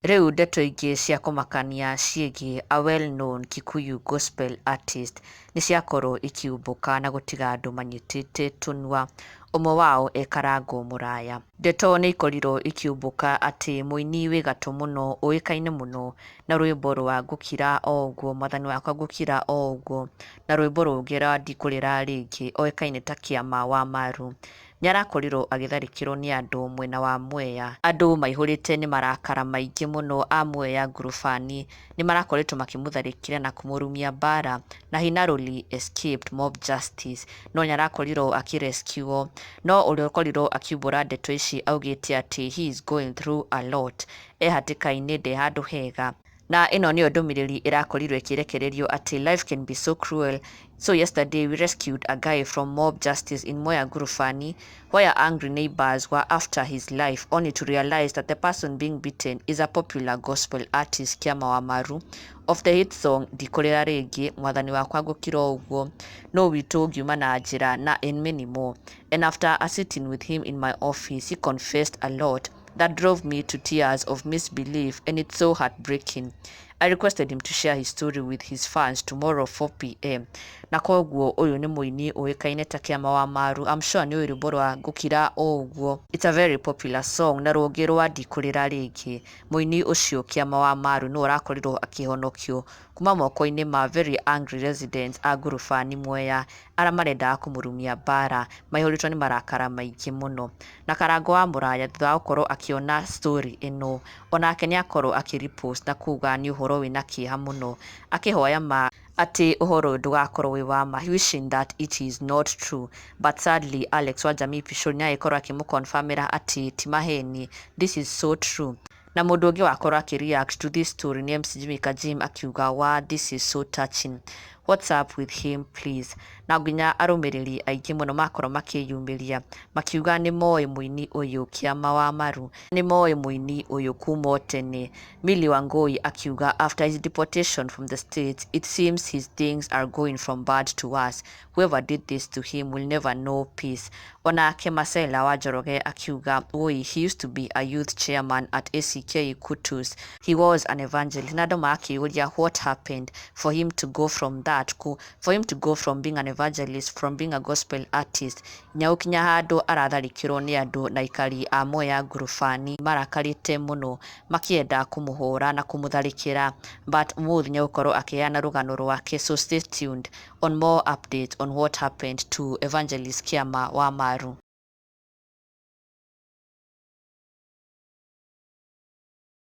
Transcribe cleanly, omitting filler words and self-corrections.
Rĩu ndeto ingĩ cia kũmakania ciĩgiĩ a well known Kikuyu gospel artist nĩ ciakorwo ikiumbũka na gũtiga andũ manyitĩte tũnua, ũmwe wao e Karangũ Mũraya. Ndeto nĩ ikorirwo ikiumbũka atĩ mũini wĩ gatũ mũno ũĩkaine mũno na rwĩmbo rwa ngũkira o ũguo mwathani wakwa ngũkira o ũguo na rwĩmbo rũngĩ rwa ndikũrĩra rĩngĩ oĩkaine ta Kĩama wa Maru, nĩ arakorirwo agĩtharĩkĩrwo nĩ andũ mwena wa Mwea. Andũ maihũrĩte nĩ marakara maingĩ mũno a Mwea Ngurubani nĩ marakoretwo makĩmũtharĩkĩra na kũmũrumia mbara na he narrowly escaped mob justice, no nĩ arakorirwo akĩ-rescue. No ũrĩa ũkorirwo akiumbũra ndeto ici augĩte atĩ he is going through a lot, e hatĩka-inĩ, nde handũ hega. Na ĩno nĩyo ndũmĩrĩri ĩrakorirwo ĩkĩrekererio atĩ life can be so cruel. So yesterday we rescued a guy from mob justice in Mwea Ngurubani, where angry neighbors were after his life, only to realize that the person being beaten is a popular gospel artist, Kĩama wa Maru, of the hit song Ndikũrĩra Rĩngĩ, Mwathani Wakwa Ngũkira o Ũguo, No Witũ Ngiuma na Njĩra na and many more. And after a sitting with him in my office, he confessed a lot that drove me to tears of misbelief, and it's so heartbreaking. I requested him to share his story with his fans tomorrow 4 p.m. Na koguo ũyũ nĩ mũini ũĩkaine ta Kĩama wa Maru. I'm sure nĩ ũĩ rwĩmbo rwa ngũkira o ũguo. It's a very popular song na rũngĩ rwa ndikũrĩra rĩngĩ. Mũini ũcio Kĩama wa Maru nĩwe ũrakorirwo akĩhonokio kuma moko-inĩ ma very angry residents a Ngurubani Mwea arĩa marendaga kũmũrumia mbara maihũrĩtwo nĩ marakara maingĩ mũno. Na Karangũ wa Mũraya, thutha wa gũkorwo akĩona story ĩno, onake nĩ akorwo akĩ-repost na kuga nĩ ũhoro wĩna kĩeha mũno, akĩhoya ma atĩ ũhoro ũyũ ndũgakorwo wĩ wa ma, wishing that it is not true. But sadly, Alex wa Jamii Pishori nĩ agĩkorwo akĩmũ-confirmĩra atĩ ti maheni, this is so true. Na mũndũ ũngĩ wakorwo akĩ-react to this story nĩ MC Jimmy Kajim, akiuga, "Wa, this is so touching, what's up with him, please?" Na nginya arũmĩrĩri aingĩ mũno makorwo makĩyumĩria makiuga nĩ moĩ mũini ũyũ Kĩama wa Maru, nĩ moĩ mũini ũyũ kuma o tene. Milly Wangui akiuga, "After his deportation from the States, it seems his things are going from bad to worse. Whoever did this to him will never know peace." Onake Marcella wa Njoroge akiuga, "Woi, he used to be a youth chairman at ACK Kutus. He was an evangelist." Na andũ makĩũria what happened for him to go from that for him to go from being an evangelist, from being a gospel artist, nginya gũkinya handũ aratharĩkĩrwo nĩ andũ na aikari a Mwea Ngurubani marakarĩte mũno makĩenda kũmũhũra na kũmũtharĩkĩra. But ũmũthĩ nĩ egũkorwo akĩheana rũgano rwake, so stay tuned on more updates on what happened to evangelist Kĩama wa Maru.